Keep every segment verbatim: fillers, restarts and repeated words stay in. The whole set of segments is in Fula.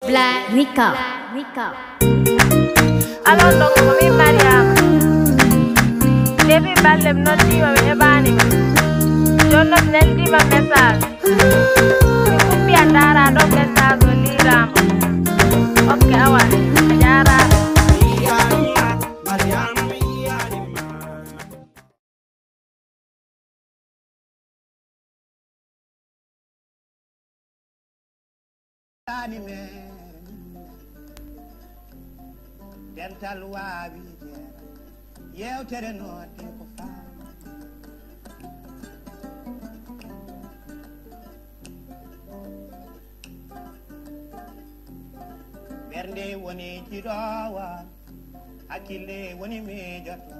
Black Rico. Rico. Alon ɗon ko min Mariama. Debi ballem noddiima mi heɓaani ma. Jooni noon mi nanndiima message. Mi fuɗɗi a ndaara ɗo message o liiraama. Okke awa a jaaraama. Dental waawi jeera yewtere nodde ko faama. Ɓernde woni jiɗoowa, hakkille woni miijoto.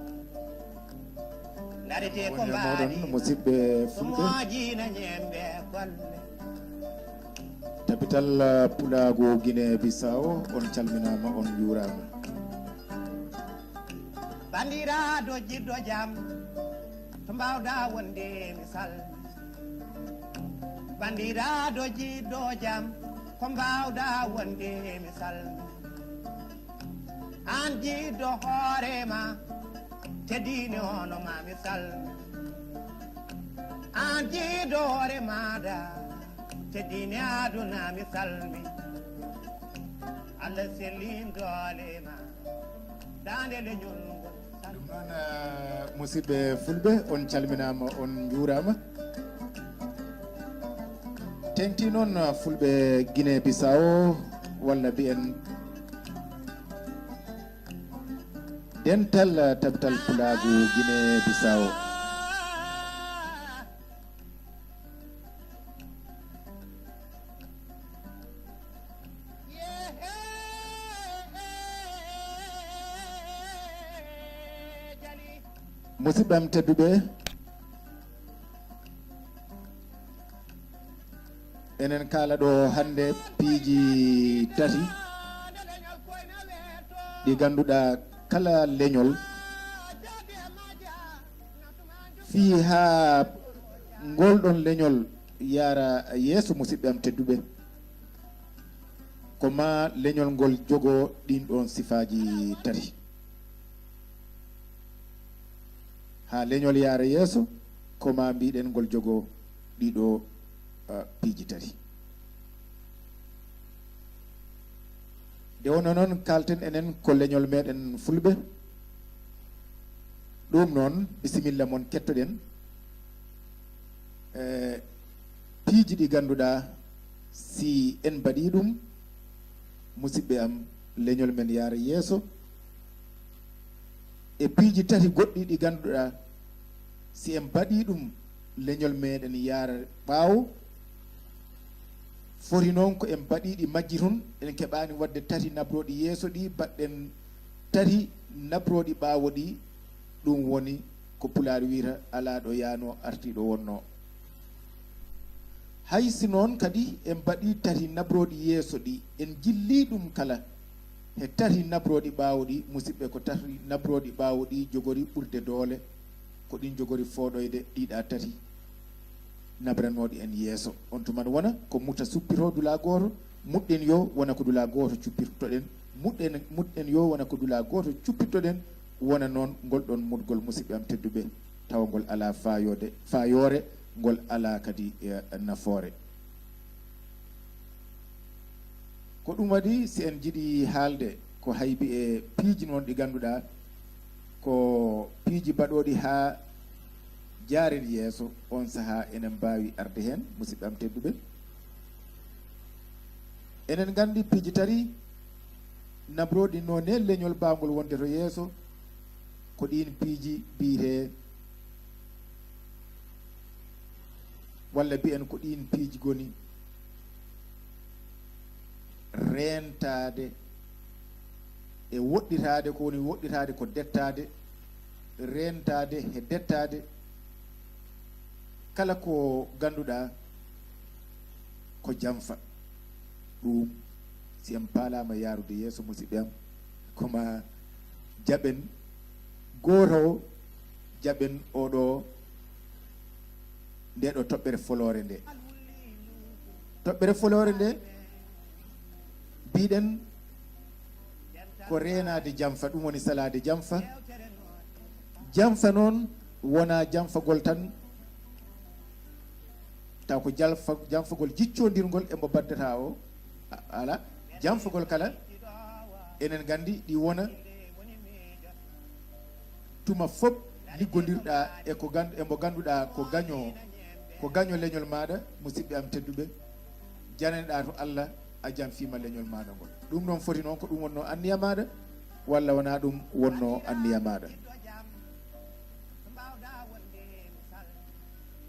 Ndarete ko Woni e mooɗon, mbaadi musidɓe fulɓe. moojina ñembe golle. Tabital Pulaagu Guinée Bissau, on calminaama, on njuuraama. Bandiraado jiɗɗo jam, to mbawɗa wonde mi salmi. Bandiraado jiɗɗo jam, ko mbawɗa wonde mi salmi. An jiɗɗo hoorema, teddini hono ma mi salmi. An jiɗɗo hoore maɗa, teddini aduna mi salmi. Allah sellin doole ma, dande leñol ngol. Ɗum noon, eh, musidɓe fulɓe, on calminaama, on njuuraama. Teŋti noon, eh, fulɓe Guinée Bissau, walla mbiyen dental, eh, tabital Pulaagu Guinée Bissau. Musidɓe am tedduɓe, enen kaala ɗo hannde piiji tati ɗi ngannduɗaa kala leñol fii haa ngol ɗon leñol yaara yeeso, musidɓe am tedduɓe, ko maa leñol ngol jogoo ɗin ɗon sifaaji tati. Haa leñol yaara yeeso, ko maa mbiɗen ngol jogoo ɗiɗo, ah, piiji tati. Nde wonno noon, kaalten enen ko leñol meɗen fulɓe. Ɗum noon, bisimilla mon, kettoɗen. Eh, piiji ɗi ngannduɗaa, si en mbaɗii ɗum, musidɓe am, leñol men yaara yeeso. E piiji tati goɗɗi ɗi ngannduɗaa, si en mbaɗii ɗum, leñol meɗen yaara ɓaawo. Foti noon ko en mbaɗii ɗi majji tun, en keɓaani waɗde tati nabrooɗi yeeso ɗi, mbaɗɗen tati nabrooɗi ɓaawo ɗi. Ɗum woni ko Pulaar wiyata alaa ɗo yaanoo, artii ɗo wonnoo. Hay si noon kadi en mbaɗii tati nabrooɗi yeeso ɗi, en jillii ɗum kala he tati nabrooɗi ɓaawo ɗi, musidɓe, ko tati nabrooɗi ɓaawo ɗi jogori ɓurde doole, ko ɗin jogori fooɗoyde ɗiɗa tati nabranooɗi en yeeso. On tuma wona ko muta suppitoo dula gooto, muɗɗen yo wona ko dula gooto cuppitoɗen, muɗɗen, muɗɗen yo wona ko dula gooto cuppitoɗen, wona noon ngol ɗon muɗgol, musidɓe am tedduɓe, tawa ngol alaa faayoode, faayoore, ngol alaa kadi, eh, nafoore. Ko ɗum waɗi, si en njiɗi haalde ko haybi e piiji noon ɗi ngannduɗaa ko piiji baɗooɗi haa jaaren yeeso, on sahaa enen mbaawi arde heen, musidɓe am tedduɓe. Enen nganndi piiji tati nabrooɗi noone leñol baawngol wonde to yeeso, ko ɗiin piiji biyetee, walla mbiyen ko ɗiin piiji ngoni reentaade e woɗɗitaade, ko woni woɗɗitaade ko dettaade, reentaade e dettaade kala ko ngannduɗaa ko jamfa. Ɗum, si en paalaama yaarude yeeso, musidɓe am, ko maa jaɓen gooto o, jaɓen oɗo, nde ɗo toɓɓere foloore nde. Toɓɓere foloore nde, Mbiɗen ko reenaade jamfa, ɗum woni salaade jamfa. Jamfa noon wonaa jamfagol tan, taw ko jalfa-, jamfagol jiccondirngol e mbo baddata o. A-, ala, jamfagol kala, enen nganndi ɗi wona tuma fof liggondirɗa e ko gan-, e mbo ngannduɗaa ko gaño, ko gaño leñol maaɗa, musidɓe am tedduɓe, jananɗaa to Allah, a jamfiima leñol maaɗa ngol. Ɗum noon foti noon ko ɗum wonnoo anniya maaɗa, walla wonaa ɗum wonnoo anniya maaɗa?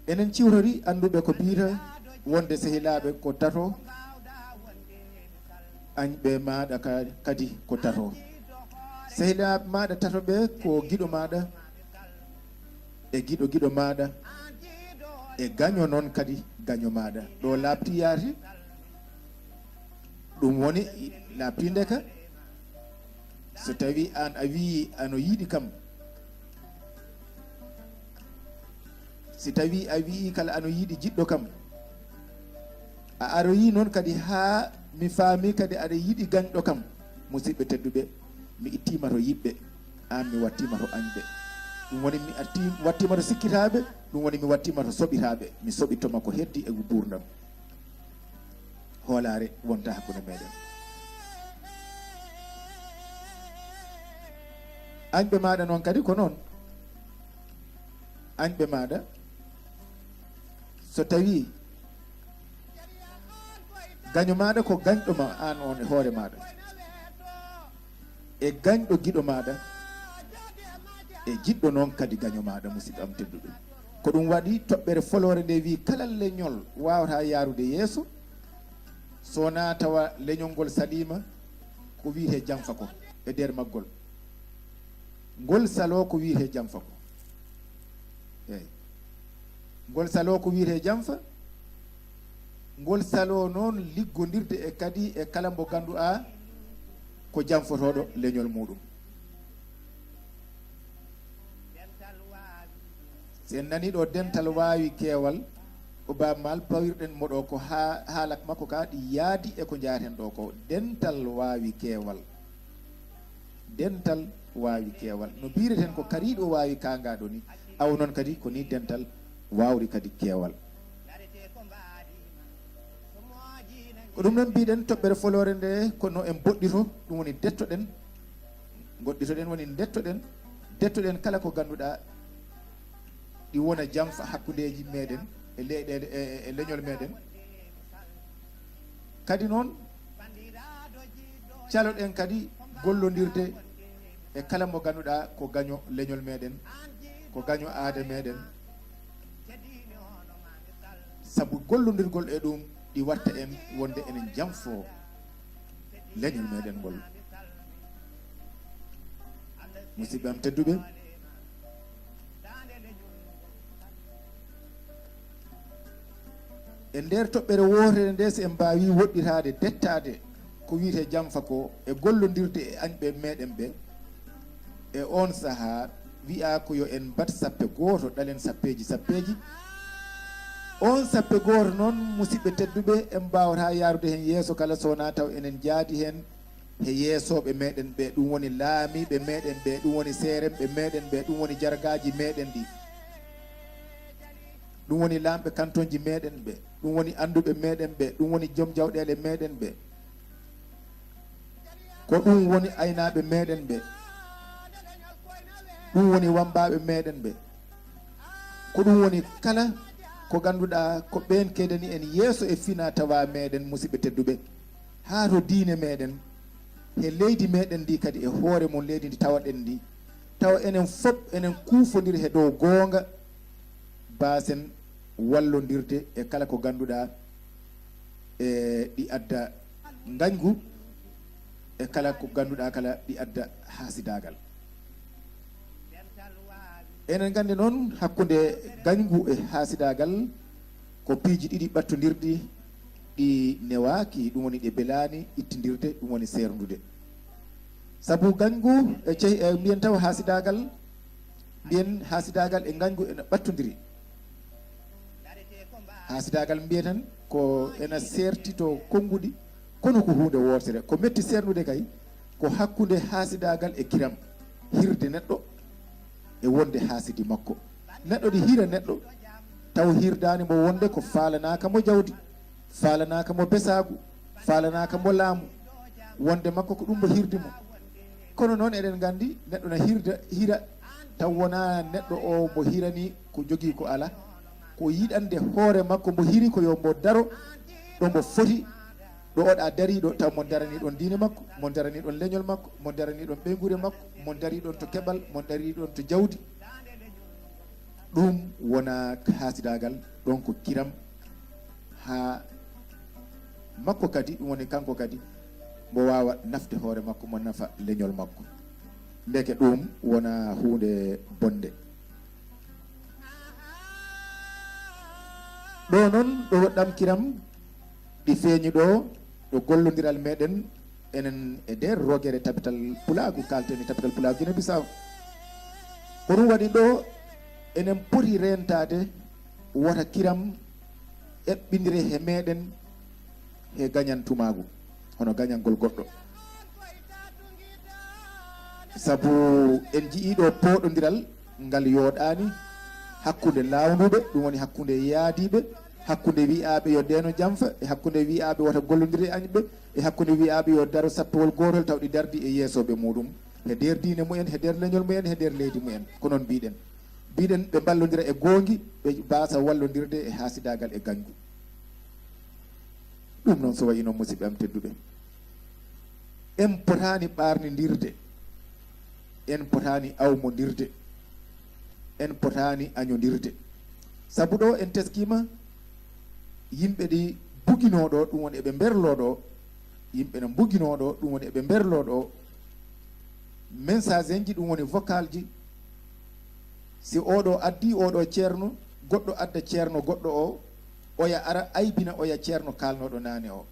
Enen ciwtori annduɓe ko mbiyta wonde sehilaaɓe ko tato, añɓe maaɗa ka-, kadi ko tato. Sehilaaɓe maaɗa tato ɓe ko giɗo maaɗa e giɗo giɗo maaɗa e gaño noon kadi gaño maaɗa. Ɗo laaɓti yaati, ɗum woni laaɓti ndeka. So tawi aan a wii ano yiɗi kam, si tawi a wii kala ano yiɗi jiɗɗo kam, a aroyi noon kadi haa mi faami kadi aɗa yiɗi gañɗo kam, musidɓe tedduɓe, mi ittiima to yiɓɓe, aan mi wattiima to añɓe. Ɗum woni mi atti-, wattiima to sikkitaaɓe, ɗum woni mi wattiima to soɓitaaɓe, mi soɓitoma ko heddi e nguurndam. Hoolaare wonta hakkunde meɗen. Añɓe maaɗa noon kadi ko noon. Añɓe maaɗa, so tawi gaño maaɗa ko gañɗo ma aan on e hoore maaɗa, e gañɗo giɗo maaɗa, e jiɗɗo noon kadi gaño maaɗa, musidɗo am tedduɗo. Ko ɗum waɗi toɓɓere foloore nde wi kala leñol wawata yaarude yeeso, so wonaa tawa leñol ngol saliima, ko wiyetee jamfa ko e nder maggol. Ngol saloo ko wiyetee jamfa ko. Eey. Ngol saloo ko wiyetee jamfa, ngol saloo noon liggondirde e kadi e kala mbo ngannduɗaa ko jamfotooɗo leñol muuɗum. Si en nanii ɗo dental waawi keewal, ko Baaba Maal pawirɗen mo ɗo ko haa-, haalak makko ka ɗi yaadi e ko njaaten ɗo ko. Dental waawi keewal. Dental waawi keewal. No mbiyireten ko kariiɗo waawi kaangaaɗo ni, awa noon kadi ko ni dental waawri kadi keewal. Ko ɗum noon mbiɗen toɓɓere foloore nde, kono en mboɗɗito, ɗum woni dettoɗen. Ngoɗɗitoɗen woni dettoɗen, dettoɗen kala ko ngannduɗaa ɗi wona jamfa hakkundeeji meɗen e leyɗeele, e, e, e leñol meɗen. Kadi noon, caloɗen kadi gollondirde e kala mo ngannduɗaa ko gaño leñol meɗen, ko gaño aada meɗen. Sabu gollondirgol e ɗum, ɗi watta en wonde enen jamfo leñol meɗen ngol. Musidɓe am tedduɓe, e nder toɓɓere wootere nde, so en mbaawi woɗɗitaade, dettaade ko wiyetee jamfa ko e gollondirde e añɓe meɗen ɓe, e oon sahaa, wiyaa ko yo en mbaɗ sappe gooto, ɗalen sappeeji sappeeji. Oon sappe gooto noon, musidɓe tedduɓe, en mbaawataa yaarude heen yeeso kala so wonaa taw enen njaadi heen he yeesooɓe meɗen ɓe, ɗum woni laamiiɓe meɗen ɓe, ɗum woni seeremɓe meɗen ɓe, ɗum woni jargaaji meɗen ɗi, ɗum woni laamɓe kantonji meɗen ɓe, ɗum woni annduɓe meɗen ɓe, ɗum woni joom jawɗeele meɗen ɓe, ko ɗum woni aynaaɓe meɗen ɓe, ɗum woni wammbaaɓe meɗen ɓe, ko ɗum woni kala ko ngannduɗaa ko ɓeen keedani en yeeso e fina tawa meɗen, musidɓe tedduɓe, haa to diine meɗen, he leydi meɗen ndi kadi, e hoore mum leydi ndi tawaɗen ndi, tawa enen fof enen kuufondiri he dow goonga, mbaasen wallondirde e kala ko ngannduɗaa e ɗi adda ngañgu, e kala ko ngannduɗaa kala ɗi adda haasidaagal. Enen nganndi noon, hakkunde ngañgu e haasidaagal ko piiji ɗiɗi ɓattondirɗi, ɗi newaaki, ɗum woni ɗe belaani ittindirde, ɗum woni seerndude. Sabu ngañgu e ceh-, e mbiyen taw haasidaagal, mbiyen haasidaagal e ngañgu ena ɓattondiri. Haasidaagal mbiyeten ko ena seerti to konnguɗi, Kono ko huunde wootere. Ko metti seerndude kay, ko hakkunde haasidaagal e kiram, hirde neɗɗo e wonde haasidi makko. Neɗɗo ɗi hira neɗɗo, taw hirdaani mo wonde ko faalanaaka mo jawdi, faalanaaka mo besaagu, faalanaaka mo laamu, wonde makko ko ɗum mo hirdi mo. Kono noon eɗen nganndi neɗɗo na hirda, hira, taw wonaa neɗɗo o mo hirani ko jogii ko alaa, ko yiɗande hoore makko mo hiri ko yo mbo daro ɗo mbo foti, ɗo oɗa dariiɗo, taw mo daraniɗon diine makko, mo daraniɗon leñol makko, mo daraniɗon ɓeynguure makko, mo dariɗon to keɓal, mo dariɗon to jawdi. Ɗum wona haasidaagal, ɗon ko kiram haa makko kadi, ɗum woni kanko kadi mbo waawa nafde hoore makko, mo nafa leñol makko. Ndeke ɗum wona huunde bonde. Ɗo noon, ɗo ɗam kiram ɗi feeñi ɗo, ɗo gollondiral meɗen enen e nder rogere Tabital Pulaagu, kaalten e Tabital Pulaagu Gine Bisaw. Ko ɗum waɗi ɗo, enen poti reentaade wota kiram eɓɓindire he meɗen he gañantumaagu, hono gañangol goɗɗo. Sabu en njiyii ɗo pooɗondiral ngal yooɗaani hakkunde laawnduɓe, ɗum woni hakkunde yaadiiɓe, hakkunde wiyaaɓe yo ndeeno jamfa, e hakkunde wiyaaɓe wota gollondire e añɓe, e hakkunde wiyaaɓe yo daro sappewol gootol, taw ɗi dardi e yeesooɓe muɗum, he nder diine mumen, he nder leñol mumen, he nder leydi mumen. Ko noon mbiɗen. Mbiɗen ɓe mballondira e goongi, ɓe mbaasa wallondirde e haasidaagal e gañgu. Ɗum noon, so wayi noon, musidɓe am tedduɓe, en potaani ɓaarnindirde, en potaani awmondirde, en potaani añondirde. Sabu ɗo en teskiima yimɓe ɗi buginoo ɗo, ɗum woni eɓe mberloo ɗo, yimɓe no mbuginoo ɗo, ɗum woni eɓe mberloo ɗo, message enji, ɗum woni vocal ji, si oɗo addi oɗo ceerno, goɗɗo adda ceerno goɗɗo o, oya ara aybina oya ceerno kaalnoɗo naane o.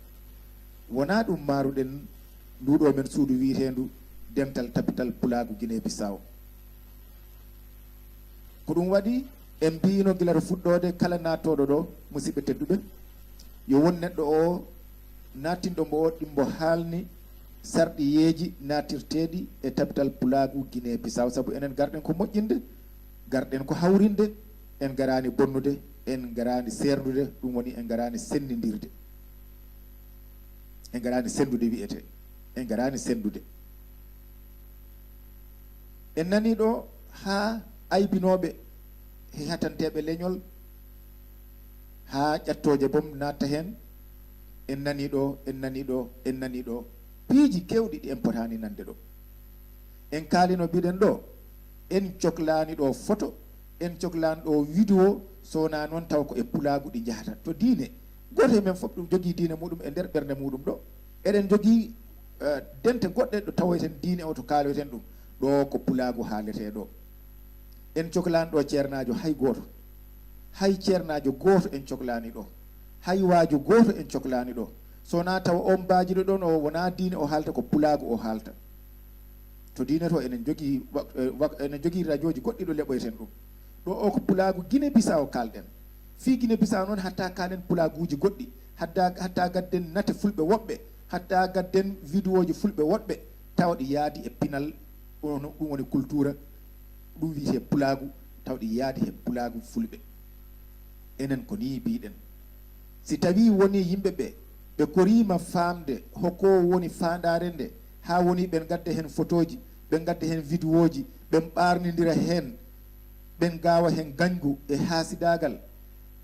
Wonaa ɗum maaruɗen nduɗo men suudu wiyeteendu Dental Tabital Pulaagu Gine Bisaw. Ko ɗum waɗi en mbiyino gila to fuɗɗoode kala naatooɗo ɗo, musidɓe tedduɓe, yo won neɗɗo o naattinɗo mbo o ɗimbo haalni sarɗiyeeji naatirteeɗi e Tabital Pulaagu Gine Bisaw, sabu enen garɗen ko moƴƴinde, garɗen ko hawrinde, en ngaraani bonnude, en ngaraani seerndude, ɗum woni en ngaraani sennindirde. En ngaraani senndude wiyete, en ngaraani senndude. En nanii ɗo haa aybinooɓe he hatanteeɓe leñol, haa ƴattooje boom naatta heen. En nanii ɗo, en nanii ɗo, en nanii ɗo piiji keewɗi ɗi en potaani nande ɗo. En kaalino mbiɗen ɗo, en coklaani ɗo photo, en coklaani ɗo vidéo, so wonaa noon taw ko e pulaagu ɗi njahata. To diine, gooto e men fof ɗum jogii diine muɗum e nder ɓernde muɗum ɗo. Eɗen jogii, eh, dente goɗɗe ɗo tawoyten diine o to kaaloyten ɗum. Ɗo ko pulaagu haaletee ɗo. En coklaani ɗo ceernaajo hay gooto. Hay ceernaajo gooto en coklaani ɗo. Hay waaju gooto en coklaani ɗo. So wonaa tawa on mbaajiɗo ɗon o wonaa diine o haalta, ko pulaagu o haalta. To diine to eɗen jogii wa-, eh, wa-, eɗen jogii rajooji goɗɗi ɗo leɓoyten ɗum. Ɗo o ko pulaagu Gine Bisaw kaalɗen. Fii Gine Bisaw noon hatta kaalen pulaaguuji goɗɗi, hatta, hatta gadden nate fulɓe woɓɓe, hatta gadden vidéoji fulɓe woɗɓe, tawa ɗi yaadi e pinal, ɗum, ɗum woni kultura, ɗum wiyetee pulaagu, taw ɗi yaadi he pulaagu fulɓe. Enen ko nii mbiɗen. Si tawii wonii yimɓe ɓe, ɓe koriima faamde hoko woni faandaare nde, haa woni ɓen ngadda heen fotooji, ɓen ngadda heen vidéoji, ɓen ɓaarnindira heen, ɓen ngaawa heen gañgu e haasidaagal,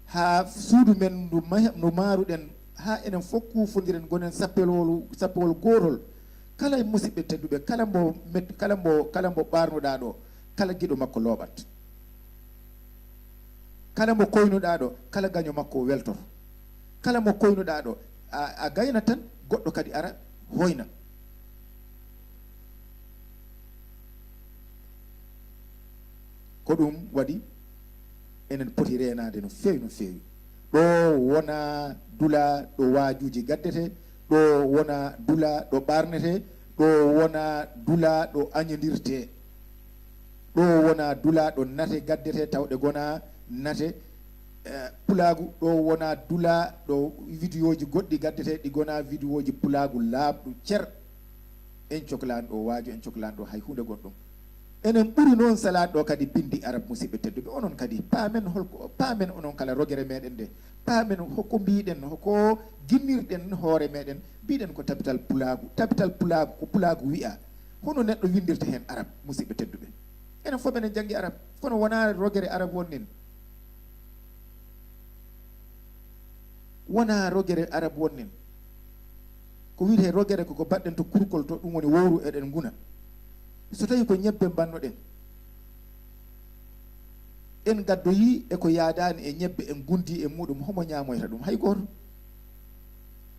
haa suudu men ndu mah-, ndu maaruɗen, haa enen fof kuufondiren, ngonen sappewol, sappewol gootol. Kala e musidɓe tedduɓe, kala mbo met-, kala mbo, kala mbo ɓaarnuɗaa ɗo, kala giɗo makko looɓat. Kala mo koynuɗaa ɗo, kala gaño makko weltoto. Kala mo koynuɗaa ɗo, a, a gayna tan, goɗɗo kadi ara hoyna. Ko ɗum waɗi enen poti reenaade no feewi, no feewi. Ɗo wonaa dula ɗo waajuuji gaddetee, ɗo wonaa dula ɗo ɓaarnetee, ɗo wonaa dula ɗo añondirtee. Ɗo wonaa dula ɗo nate gaddetee tawɗe ngonaa nate, eh, pulaagu ɗo wona dula ɗo, vidéoji goɗɗi gaddeteeɗi ɗi gona vidéoji pulaagu laaɓɗu cer. En coklaani ɗo waajo, en coklaani ɗo hay huunde gonɗum. Enen ɓuri noon salaade ɗo kadi binndi arab, musidɓe tedduɓe. Onon kadi paamen holko, paamen onon kala rogere meɗen nde. Paamen hoko mbiɗen, hoko ginnirɗen hoore meɗen. Mbiɗen ko tabital pulaagu. Tabital pulaagu ko pulaagu wiya. Hono neɗɗo winndirta heen arab, musidɓe tedduɓe? Enen fof meɗen janngi arab, kono wonaa rogere arab wonnin. Wonaa rogere arab wonnin. Ko wiyetee rogere ko ko mbaɗɗen to kurkol to, ɗum woni wowru eɗen nguna. So tawii ko ñebbe mbannoɗen, en ngaddoyii e ko yaadaani e ñebbe, en ngunndii e muɗum, homo ñaamoyta ɗum? Hay gooto.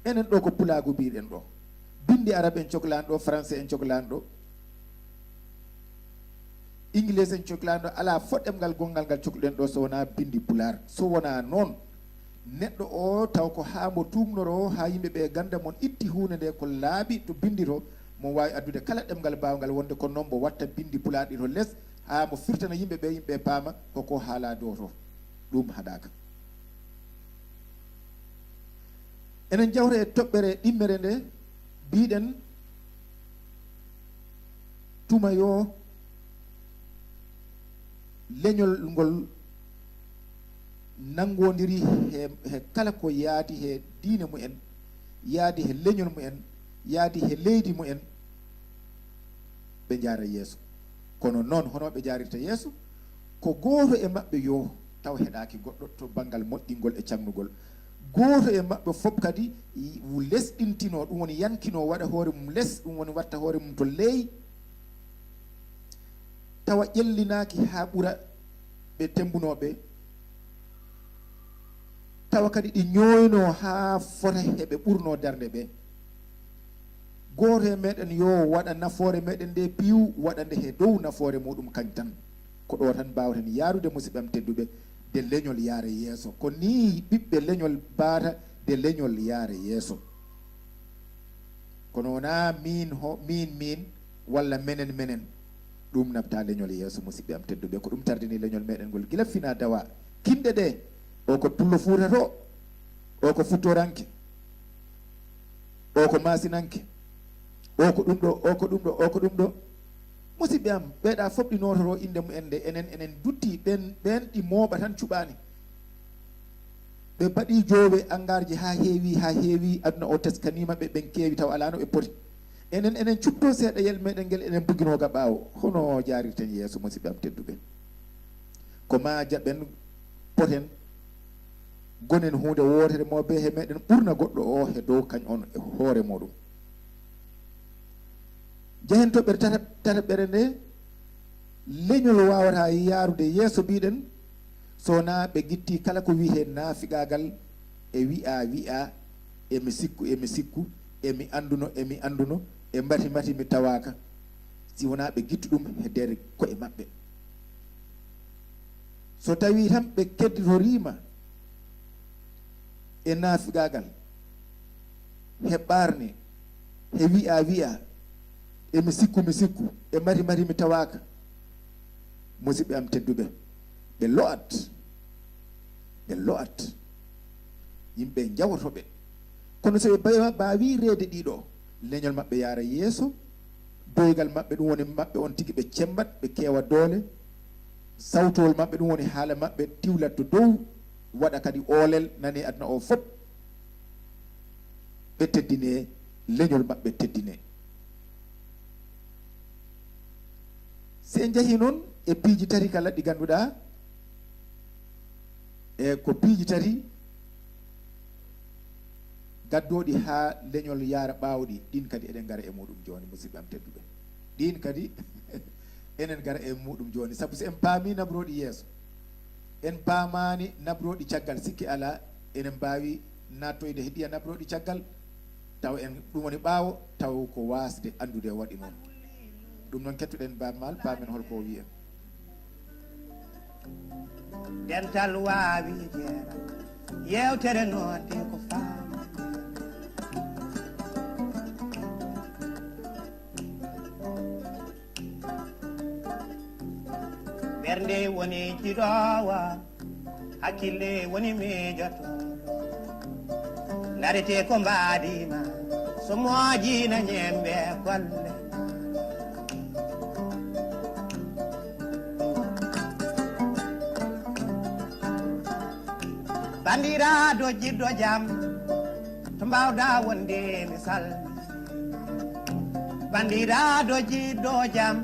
Enen ɗo ko pulaagu mbiɗen ɗo. Binndi arab en coklaani ɗo, français en coklaani ɗo, inglais en coklaani ɗo, alaa fof ɗemngal gonngal ngal cokluɗen ɗo so wonaa binndi pulaar. So wonaa noon, neɗɗo o taw ko haa mbo tuugnoroo haa yimɓe ɓe gannda mon itti huunde nde ko laaɓi to binndi to, mo waawi addude kala ɗemngal baawngal wonde ko noon mbo watta binndi pulaar ɗi to les, haa mbo firtana yimɓe ɓe, yimɓe paama ko ko haalaa dow to. Ɗum haɗaaka. Enen njawta e toɓɓere ɗimmere nde, mbiɗen tuma yo leñol ngol nanngondiri he, he kala ko yaadi he diine mumen, yaadi he leñol mumen, yaadi he leydi mumen, ɓe njaara yeeso. Kono noon, hono ɓe njaarirta yeeso? Ko gooto e maɓɓe yo taw heɗaaki goɗɗo to banngal moƴƴingol e calmugol. Gooto e maɓɓe fof kadi lesɗintino, ɗum woni yankino, waɗa hoore mum les, ɗum woni watta hoore mum to leey, tawa ƴellinaaki haa ɓura ɓe temmbunooɓe, tawa kadi ɗi ñooynoo haa fota he ɓe ɓurnoo darnde ɓe. Gooto e meɗen yo waɗa nafoore meɗen nde piiw, waɗa nde he dow nafoore muɗum kañ tan. Ko ɗo tan mbaawten yaarude, musidɓe am tedduɓe, de leñol yaara yeeso. Ko nii ɓiɓɓe leñol mbaata de leñol yaara yeeso. Kono wonaa miin ho, miin, miin, walla menen, menen. Ɗum naɓta leñol yeeso, musidɓe am tedduɓe. Ko ɗum tardini leñol meɗen ngol gila fina dawa. Kinɗe ɗe, o ko pullo Fuuta to, o ko futtoranke, o ko maasinanke, o ko ɗum ɗo, o ko ɗum ɗo, o ko ɗum ɗo. Musidɓe am, ɓeeɗa fof ɗi nootoro innde mumen nde, enen, enen dutti ɓen, ɓen ɗi mooɓa tan cuɓaani. Ɓe mbaɗi joowe angarji haa heewi, haa heewi, aduna o teskaniima ɓe, ɓen keewi taw alaa no ɓe poti. Enen, enen cupto seeɗa yel meɗen ngel, enen mbuginoo ga ɓaawo. Hono jaarirten yeeso, musidɓe am tedduɓe? Ko maa jaɓen, poten, gonen huunde wootere mo be he meɗen ɓurna goɗɗo o he dow kañ on e hoore muɗum. Njahen toɓɓere tata-, tataɓere nde, leñol waawata yaarude yeeso, mbiɗen, so wonaa ɓe ngitti kala ko wiyetee naafigaagal e wi'a wi'a, emi sikku, emi sikku, emi annduno, emi annduno, e mbati mbati mi tawaaka, si wonaa ɓe ngittu ɗum he nder ko'e maɓɓe. So tawii tan ɓe kedditoriima e naafigaagal, he ɓaarne, he wi'a wi'a, emi sikku, mi sikku, e mbati mbati mi tawaaka, musidɓe am tedduɓe, ɓe lo'at, ɓe lo'at, yimɓe njawoto ɓe. Kono so ɓe mbawa-, mbaawi reede ɗiɗo, leñol maɓɓe yaara yeeso, doygal maɓɓe, ɗum woni maɓɓe on tigi ɓe cembat, ɓe keewa doole, sawtowol maɓɓe, ɗum woni haala maɓɓe tiwlat to dow, waɗa kadi oolel, nane aduna o fop, ɓe teddine, leñol maɓɓe teddine. Si en njahii noon e piiji tati kala ɗi ngannduɗaa, e ko piiji tati gaddooɗi haa leñol yaara ɓaawɗi, ɗiin kadi eɗen ngara e muɗum jooni, musidɓe am tedduɓe. Ɗiin kadi enen ngara e muɗum jooni, sabu so en paamii nabrooɗi yeeso, en paamaani nabrooɗi caggal, sikke alaa, enen mbaawi naattoyde he ɗiya nabrooɗi caggal, taw en ɗum woni ɓaawo, taw ko waasde anndude waɗi noon. Ɗum noon, kettuɗen Baaba Maal, paamen holko o wi'i en. Dental waawi jeera, yeewtere noon de ko faama. Ɓernde woni jiɗoowa, Hakkille woni miijoto, ndarete ko mbaadima, so moojina ñembe golle. Bandiraado jiɗɗo jam, to mbawɗa wonde mi salmi. Bandiraado jiɗɗo jam,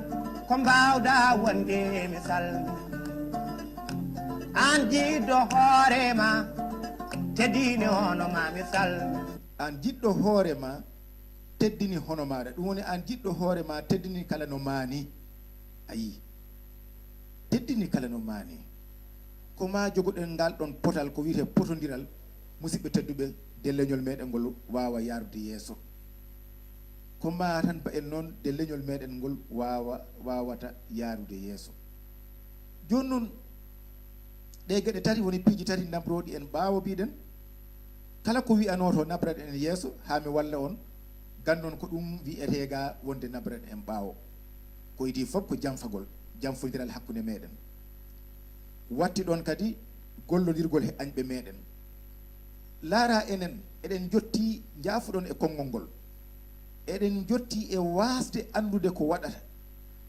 ko mbawɗa wonde mi salmi. An jiɗɗo hoore ma, teddini hono ma mi salmi. An jiɗɗo hoore ma, teddini hono maɗa. Ɗum woni an jiɗɗo hoore ma, teddini kala no maani. Ayi, teddini kala no maani. Ko ma jogoɗen ngal ɗon potal ko wiyetee potondiral, musidɓe tedduɓe, de leñol meɗen ngol waawa yaarude yeeso. Ko ma tan mbaɗen noon de leñol meɗen ngol waawa, waawata yaarude yeeso. Jooni noon, ɗe geɗe tati woni piiji tati nabrooɗi en ɓaawo mbiɗen. Kala ko wiyanoo to nabraɗen en yeeso haa mi walla on, ganndon ko ɗum wiyetee ga wonde nabraɗen en ɓaawo. Ko idii fof ko janfagol, janfondiral hakkunde meɗen. Watti ɗon kadi gollondirgol he añɓe meɗen. Laara enen, eɗen njotti njaafuɗon e konngol ngol. Eɗen njotti e waasde anndude ko waɗata.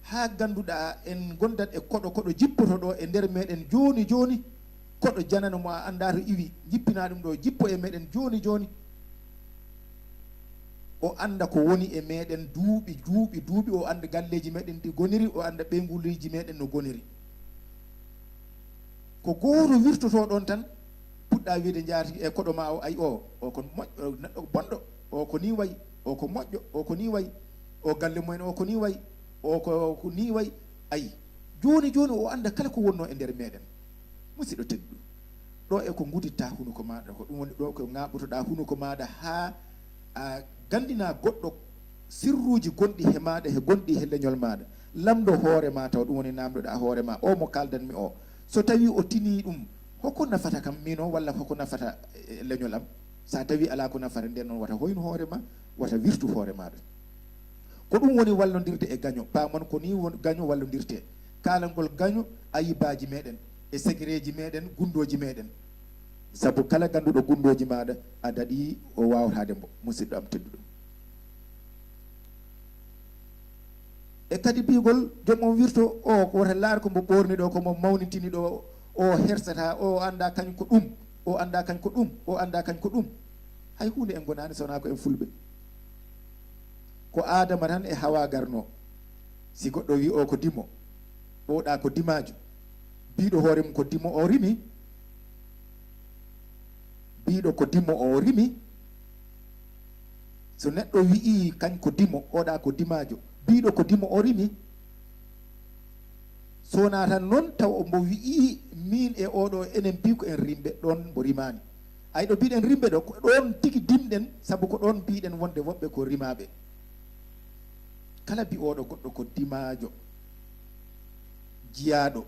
Haa ngannduɗaa en ngondat e koɗo, koɗo jippoto ɗo e nder meɗen jooni jooni. Koɗo janano mo a anndaa to iwi, jippinaa ɗum ɗo, jippo e meɗen jooni jooni. O annda ko woni e meɗen duuɓi, duuɓi, duuɓi, o annda galleeji meɗen ɗi ngoniri, o annda ɓeynguuliiji meɗen no ngoniri. Ko gooto wirtotoo ɗon tan, puɗɗa wiide njaati e koɗo ma o, ay o, o ko moƴƴo, o neɗɗo bonɗo, o ko ni wayi, o ko moƴƴo, o ko ni wayi, o galle mumen o ko ni wayi, o ko, ko ni wayi. Ayi, jooni jooni o annda kala ko wonnoo e nder meɗen. Musidɗo tedduɗo, ɗo e ko ngudditta hunuko maɗa ko, ɗum woni ɗo ko ŋaaɓotoɗa hunuko maɗa haa a ganndina goɗɗo sirruuji gonɗi he maɗa, he gonɗi he leñol maɗa. Lamndo hoore ma taw, ɗum woni namdoɗa hoore ma, o mo kaldanmi o, so tawi o tini ɗum, hoko nafata kam min o, walla hoko nafata, e, leñol am? Sa tawi ala ko nafata, nden noon wata hoynu hoore ma, wata wirtu hoore maɗa. Ko ɗum woni wallondirde e gaño. Paamon ko ni won gaño wallondirte. Kaalangol gaño ayibaaji meɗen, e segereeji meɗen, gunndooji meɗen. Sabu kala gannduɗo gunndooji maɗa, a daɗi o wawataade mbo, musidɗo am tedduɗo. E kadi biyugol joom on wirto o, ko wota laar ko mbo ɓoorni ɗo, ko mo mawnintini ɗo, o hersata, o annda kañ ko ɗum, o annda kañ ko ɗum, o annda kañ ko ɗum. Hay huunde en ngonaani so wonaa ko en fulɓe. Ko Aadama tan e Hawa garno. Si goɗɗo wi o ko dimo, ɓooɗa ko dimaajo, biiɗo hoore mum ko dimo o rimi, biiɗo ko dimo o rimi. So neɗɗo wi'i kañ ko dimo, oɗa ko dimaajo, biiɗo ko dimo o rimi. So wonaa tan noon taw mbo wi'i min e oɗo enen mbi ko en rimɓe, ɗon mbo rimaani. Ay ɗo mbiɗen rimɓe ɗo, ko ɗon tigi dimɗen, sabu ko ɗon mbiɗen wonde woɓɓe ko rimaaɓe. Kala bi'ooɗo goɗɗo ko dimaajo, jiyaaɗo,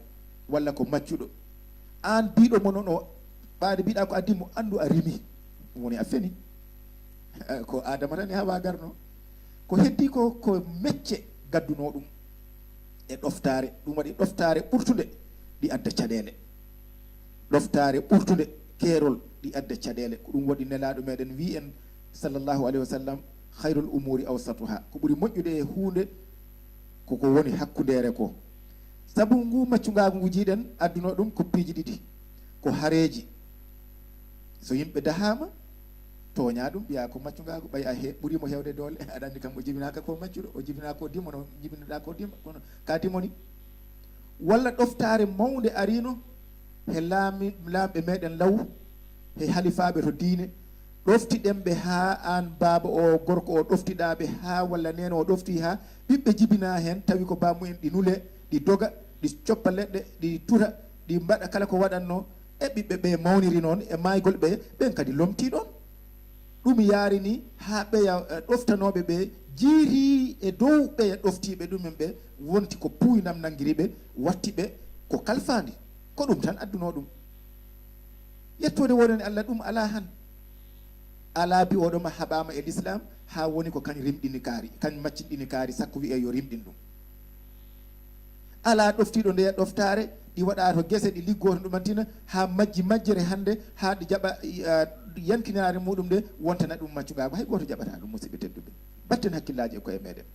walla ko maccuɗo, aan biiɗo mo noon o, ɓaade mbiɗa ko a dimo, anndu a rimi. Ɗum woni a feni. Ko Aadama tan e Hawa garno. Ko heddi ko, ko mecce gaddunoo ɗum. E ɗoftaare, ɗum waɗi ɗoftaare ɓurtunde ɗi adda caɗeele. Ɗoftaare ɓurtunde keerol ɗi adda caɗeele. Ko ɗum waɗi Nelaaɗo meɗen wi en, sallallahu alayhi wa sallam, "Khayrul umuri awsatuha." Ko ɓuri moƴƴude e huunde ko ko woni hakkundeere ko. Sabu ngu maccungaagu ngu jiiɗen addunoo ɗum ko piiji ɗiɗi. Ko hareeji. So yimɓe dahaama, tooña ɗum, mbiya ko maccungaagu, ɓay a he-, ɓuri mo heewde doole. Aɗa anndi kam o jibinaaka ko maccuɗo, o jibinaa ko dimo, no jibinoɗa ko dimo, kono ka dimo ni. Walla ɗoftaare mawnde arino he laami-, laamɓe meɗen law, he halifaaɓe to diine, ɗoftiɗen ɓe haa aan baaba o gorko o ɗoftiɗa ɓe haa, walla neene o ɗofti haa ɓiɓɓe jibina heen, tawi ko baamumen ɗi nule, ɗi doga, ɗi coppa leɗɗe, ɗi tuta, ɗi mbaɗa kala ko waɗatnoo, e ɓiɓɓe ɓe mawniri noon e maaygol ɓe, ɓen kadi lomtii ɗoon. Ɗum yaarini haa ɓeya, eh, ɗoftanooɓe ɓe jiiri e dow ɓeya ɗoftiiɓe ɗumen ɓe, wonti ko puuynam nanngiri ɓe, watti ɓe ko kalfaandi. Ko ɗum tan addunoo ɗum. Yettoode wonani Allah, ɗum alaa han. Alaa bi'ooɗo ma haɓaama e Lislaam, haa woni ko kañ rimɗini kaari, kañ maccinɗini kaari, sakko wi'ee yo rimɗin ɗum. Alaa ɗoftiiɗo ndeya ɗoftaare, Ɗi waɗa to gese, ɗi liggoo to ɗumantina, haa majji majjere hannde, haa ɗi jaɓa, ah, yankinaare muɗum nde wontana ɗum maccungaagu. Hay gooto jaɓataa ɗum, musidɓe tedduɓe. Batten hakkillaaji e koye meɗen.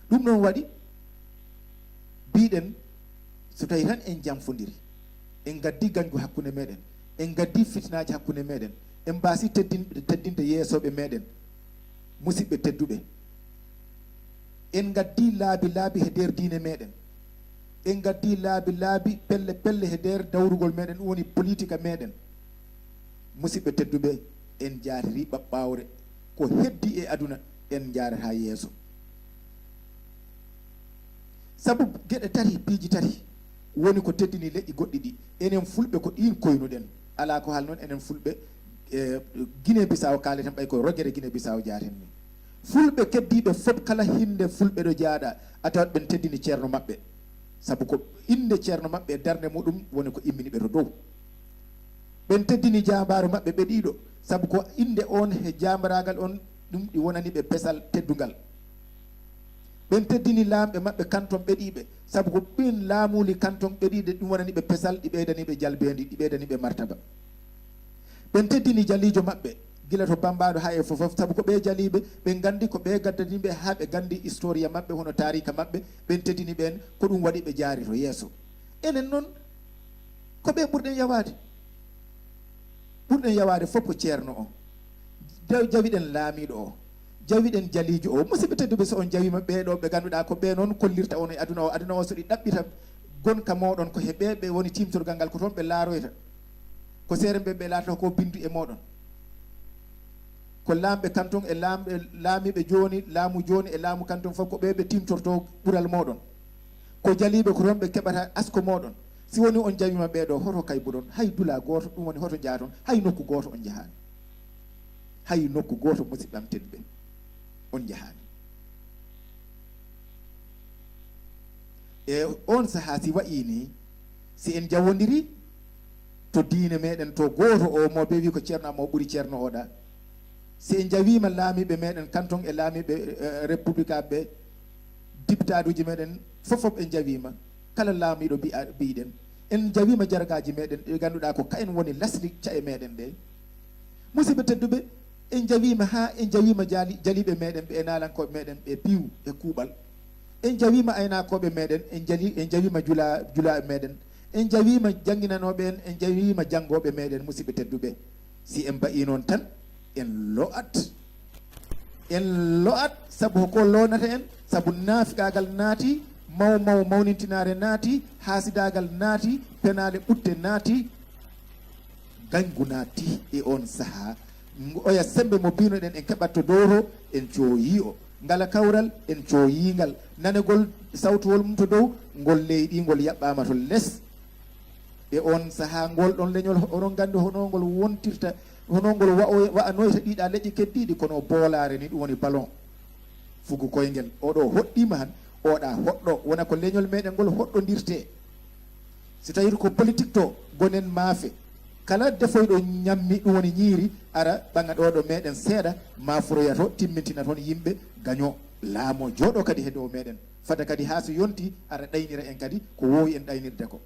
Ɗum noon waɗi, mbiɗen, so tawi tan en janfondiri, en ngaddi gañgu hakkunde meɗen, en ngaddi fitinaaji hakkunde meɗen, en mbaasi teddin-, teddinde yeesooɓe meɗen, musidɓe tedduɓe. En ngaddi laabi laabi he nder diine meɗen. En ngaddi laabi laabi, pelle pelle he nder dawrugol meɗen, ɗum woni politika meɗen. Musidɓe tedduɓe, en jaatiri ɓaɓɓawre. Ko heddi e aduna, en njaarata yeeso. Sabu geɗe tati, piiji tati, woni ko teddini leƴƴi goɗɗi ɗi. Enen Fulɓe, ko ɗiin koynuɗen. Alaa ko haalnon enen Fulɓe, e, Guinée Bissau kaaleten, ɓay ko rogere Guinée Bissau jaaten ni. Fulɓe keddiiɓe fof, kala hinnde Fulɓe ɗo jaaɗa, a tawat ɓen teddini ceerno maɓɓe. Sabu ko innde ceerno maɓɓe e darnde muɗum woni ko immini ɓe to dow. Ɓen teddini jaambaaru maɓɓe ɓe ɗiɗo, sabu ko innde on he jaambaraagal on, ɗum ɗi wonani ɓe pesal teddungal. Ɓen teddini laamɓe maɓɓe kanton ɓe ɗiɓe, sabu ko ɓen laamuuli kanton ɓe ɗiɗe, ɗum wonani ɓe pesal, ɗi ɓeydani ɓe jalbeendi, ɗi ɓeydani ɓe martaba. Ɓen teddini jaliijo maɓɓe, gila to Bambaɗo haa e fof fof, sabu ko ɓe jaliiɓe, ɓe nganndi ko ɓe gaddani ɓe, haa ɓe nganndi historia maɓɓe, hono taarika maɓɓe, ɓen teddini ɓeen, ko ɗum waɗi ɓe njaari to yeeso. Enen noon, ko ɓe ɓurɗen yawaade. Ɓurɗen yawaade fof ko ceerno o. Jaw-, jawiɗen laamiiɗo o. Jawiɗen jaliijo o. Musidɓe tedduɓe, so on jawiima ɓee ɗoo ɓe ngannduɗaa ko ɓe noon kollirta on e aduna o. Aduna o so ɗi ɗaɓɓita gonka mooɗon ko he ɓe, ɓe woni tiimtorgal ngal, ko toon ɓe laaroyta. Ko seere ɓe, ɓe laatata ko bindu e mooɗon. Ko laamɓe kanton e laamɓe, laamiiɓe jooni, laamu jooni e laamu kanton fof ko ɓe ɓe tiimtorto ɓural mooɗon. Ko jaliiɓe ko toon ɓe keɓata asko mooɗon. Si woni on jawiima ɓee ɗoo, hoto kaybuɗon, hay dula gooto, ɗum woni hoto njaaton, hay nokku gooto on njahaani. Hay nokku gooto, musidɓe am tedduɓe, on njahaani. E on sahaa si wa'ii nii, si en jawondiri to diine meɗen, to gooto o mo ɓe wi ko ceerno am o ɓuri ceerno oɗa, si en jawiima laamiiɓe meɗen kanton e laamiiɓe, eh, republikaaɓe, dipitaaduuji meɗen fof fof en jawiima, kala laamiiɗo mbi'a-, mbiɗen, en jawiima jargaaji meɗen ɗi ngannduɗaa ko kayen woni lasli ca'e meɗen ɗe. Musidɓe tedduɓe, en jawiima haa en jawiima jaali-, jaliiɓe meɗen ɓe e naalankooɓe meɗen ɓe piiw e kuuɓal. En jawiima aynakooɓe meɗen, en jali-, en jawiima jula-, julaaɓe meɗen, en jawiima jannginanooɓe en, en jawiima janngooɓe meɗen, musidɓe tedduɓe. Si en mbaɗii noon tan, en lo'at. En lo'at, sabu ko loonata en, sabu naafiqaagal naati, maw maw mawnintinaare naati, haasidaagal naati, penaale ɓutte naati, gañgu naati e on sahaa. Ngo-, oya semmbe mo biinoɗen en keɓat to dow to, en cooyii o. Ngala kawral, en cooyii ngal. Nanegol sawtuwol mum to dow, ngol leydi, ngol yaɓɓaama to les. E on sahaa, ngol ɗon leñol, oɗon nganndi hono ngol wontirta, hono ngol wa-, wa'anoyta ɗiɗa leƴƴi keddiiɗi, kono boolaare ni, ɗum woni ballon. Fugu koyngel, oɗo hoɗɗiima han, oɗa hoɗɗo, wona ko leñol meɗen ngol hoɗɗondirte. Si tawii ko politik to, gonen maafe. Kala defoyɗo ñammi, ɗum woni ñiiri, ara ɓaŋa ɗo ɗo meɗen seeɗa, maaforoya to, timmintina toon yimɓe, gaño, laamo, jooɗo kadi he dow meɗen. Fada kadi haa so yonti, ara ɗaynira en kadi ko woowi en ɗaynirde ko.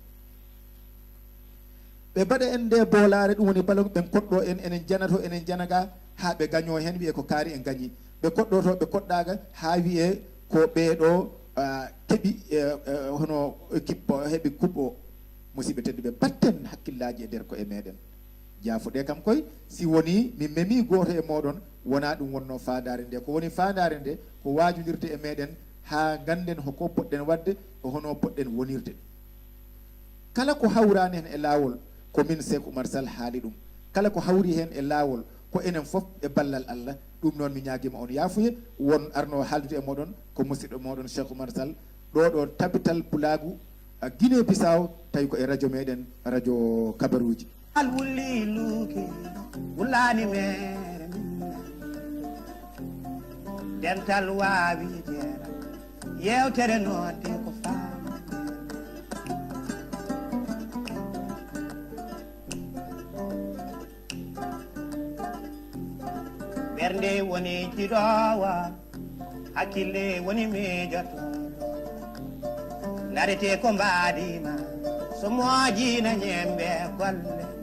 Ɓe mbaɗa en nde boolaare, ɗum woni ballon, ɓen koɗɗo en, enen janato, enen janaga, haa ɓe gaño heen, wiyee ko kaari en gañi. Ɓe koɗɗo to, ɓe koɗɗaaka, haa wiyee ko ɓee ɗo, ah, keɓi, eh, eh, hono équipe o, heɓi coupe o. Musidɓe tedduɓe, batten hakkillaaji e nder ko e meɗen. Jaafuɗe kam koy, si woni mi memii gooto e mooɗon, wonaa ɗum wonnoo faandaare nde. Ko woni faandaare nde, ko waajondirde e meɗen, haa ngannden hoko poɗɗen waɗde, e hono poɗɗen wonirde. Kala ko hawraani heen e laawol, ko min Seek Umar Sal haali ɗum. Kala ko hawri heen e laawol, ko enen fof e ballal Allah. Ɗum noon mi ñaagiima on yaafuye, won arnoo haaldude e mooɗon, ko musidɗo mooɗon Seek Umar Sal, ɗo ɗo Tabital Pulaagu, a, Guinée Bissau, tawi ko e radio meɗen, radio Kabaruuji. Al wulli luuki, wullaani mere min. Dental waawi jeera, yeewtere noon de ko faama. Ɓernde woni jiɗoowa, hakkille woni miijotooɗo. Darete ko mbaadima, so moojina ñembe golle.